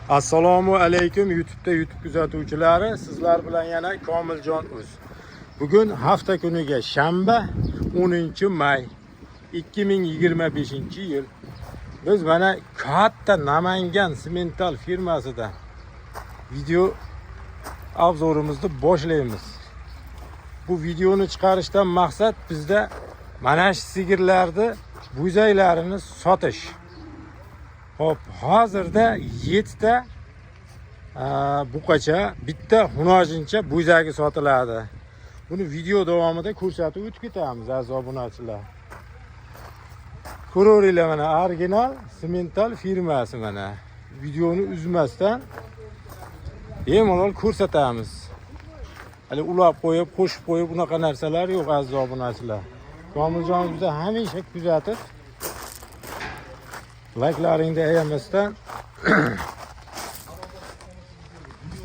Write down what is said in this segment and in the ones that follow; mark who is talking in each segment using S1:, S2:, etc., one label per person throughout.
S1: Assalomu alaykum YouTube'da YouTube kuzatuvchilari, sizlar bilan yana Komiljon Uz. Bugun hafta kuniga shanba 10 may 2025-yil. Biz mana katta Namangan Simmental firmasidan video обзор imizni boshlaymiz. Bu videoni chiqarishdan maqsad bizda mana shu sigirlarni bo'zaklarini sotish. Xo'p, hozirda 7 ta buqacha, bitta xunojincha bo'zagi sotiladi. Buni video davomida ko'rsatib o'tib ketamiz, aziz obunachilar. Ko'raveringlar, mana original Simmental firmasi mana. Videoni uzmasdan bemalol ko'rsatamiz. Hali ulab qo'yib, qo'shib qo'yib unaqa narsalar yo'q, aziz obunachilar. Komiljon bizni hamisha kuzatib, layklaringni ayamasdan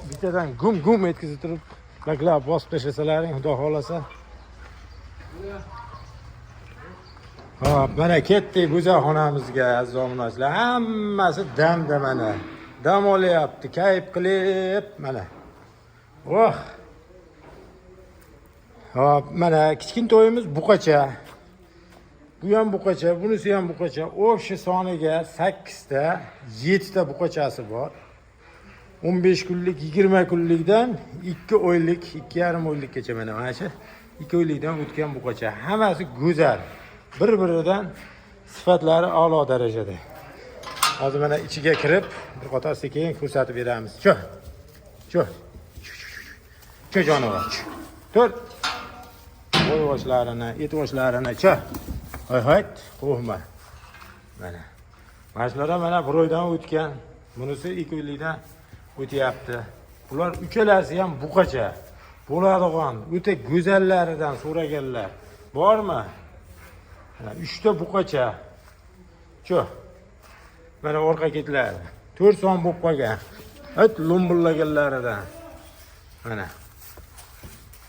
S1: bittadan gum gum etkizib turib layklab bosib tashlasalaring, xudo xohlasa. Hop, mana ketdik bo'zaxonamizga, aziz obunachilar. Hammasi damda mana. Dam olyapti, kayf qilib mana. Oh. Hop, mana kichkintoyimiz buqacha. Bu ham buqacha, bunisi ham buqacha. Общий soniga 8 ta, 7 ta buqachasi bor. 15 kunlik, 20 kunlikdan 2 oylik, 2,5 oylikgacha mana shu 2 oylikdan o'tgan buqacha. Hammasi go'zal. Bir-biridan sifatlari a'lo darajada. Hozir mana ichiga kirib, bir qator sekin ko'rsatib beramiz. Cho. Cho. Cho jonivor. Tur. Qo'y boshlarini, it boshlarini, cho. Hoy hoy, qo'rqma. Mana. Mana shular ham mana bir oydan o'tgan. Bunisi 2 oylikdan o'tyapti. Bular uchalasi ham buqacha. Bo'ladigan, o'ta go'zallaridan so'raganlar bormi? Mana 3 ta buqacha. Cho. Mana orqa ketlari. 4 son bo'lib qolgan. It lumbullaganlaridan. Mana.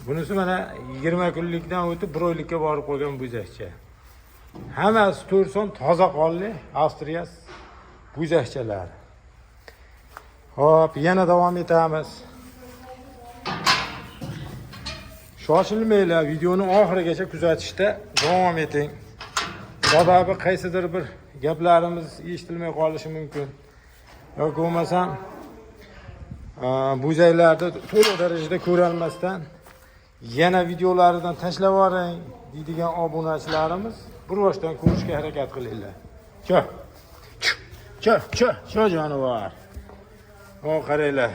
S1: Bunisi mana 20 kunlikdan o'tib 1 oylikka borib qolgan bo'zakcha. Hammasi 4 son toza qonli Avstriya bo'zakchalari. Xo'p, yana davom etamiz. Shoshilmanglar, videoni oxirigacha kuzatishda davom eting. Sababi qaysidir bir gaplarimiz eshitilmay qolishi mumkin. Yoki bo'lmasam bo'zaklarni to'liq darajada ko'rolmasdan yana videolaridan tashlab yuboring deydigan obunachilarimiz bir boshdan ko'rishga harakat qilinglar. Cho. Cho, cho, cho jonivor. O qaranglar.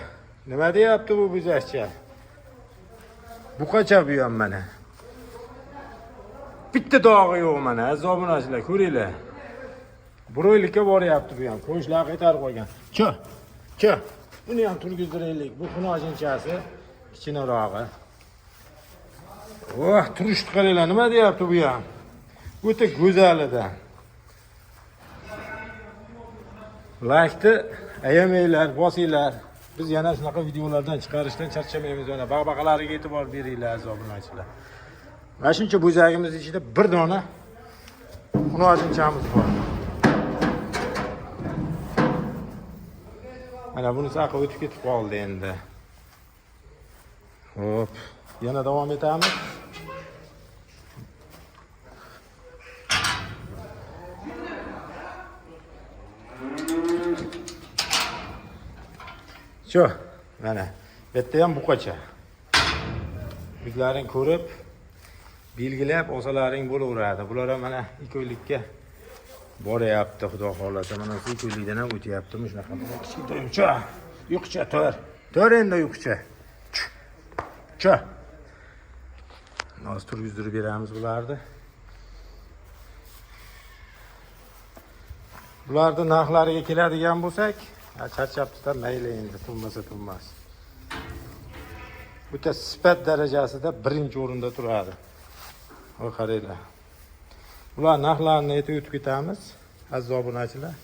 S1: Nima deyapti bu bo'zakcha? Buqacha bu ham mana. Bitta dog'i yo'q mana, aziz obunachilar, ko'ringlar. Bir oylikka boryapti bu ham. Qo'shlar qaytarib qo'ygan. Cho. Cho. Buni ham turgizdiraylik. Bu xunojinchasi kichkinarog'i. Oh, turishni qaranglar, nima deyapti bu ham? O'ta go'zalidan. Laykni ayamanglar, bosinglar. Biz yana shunaqa videolardan chiqarishdan charchamaymiz. Mana baqbaqalariga e'tibor beringlar, aziz obunachilar. Mana shuncha bo'zagimiz ichida bir dona xunojinchamiz bor. Mana bunisi aql o'tib ketib qoldi endi. Xo'p, yana davom etamiz. Shu, mana bu yerda ham buqacha. O'zlaring ko'rib, belgilab olsalaring bo'laveradi. Bular ham mana 2 oylikka boryapti, xudo xohlasa. Mana shu 2 oylikdan ham o'tyaptimi shunaqa. Kichkintoyim, cho. Yuqcha, tur. Tur endi yuqcha. Cho. Hozir turgizdirib beramiz bularni. Bularni narxlariga keladigan bo'lsak, charchabdi-da, mayli endi, turmasa turmas. O'ta sifat darajasida birinchi o'rinda turadi. Voy qaranglar. Bular narxlarini aytib o'tib ketamiz, aziz obunachilar.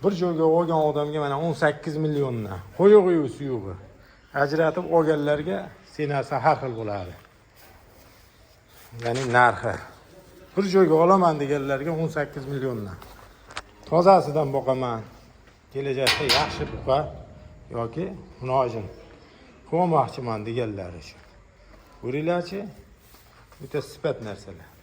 S1: Bir joyga olgan odamga mana 18 milliondan qo'yig'i suyug'i ajratib olganlarga senasi har xil bo'ladi. Ya'ni narxi. Bir joyga olaman deganlarga 18 milliondan. Tozasidan boqaman. Kelajakda yaxshi buqa yoki munojim qilmoqchiman deganlar uchun. Ko'ringlarchi, o'ta sifat narsalar.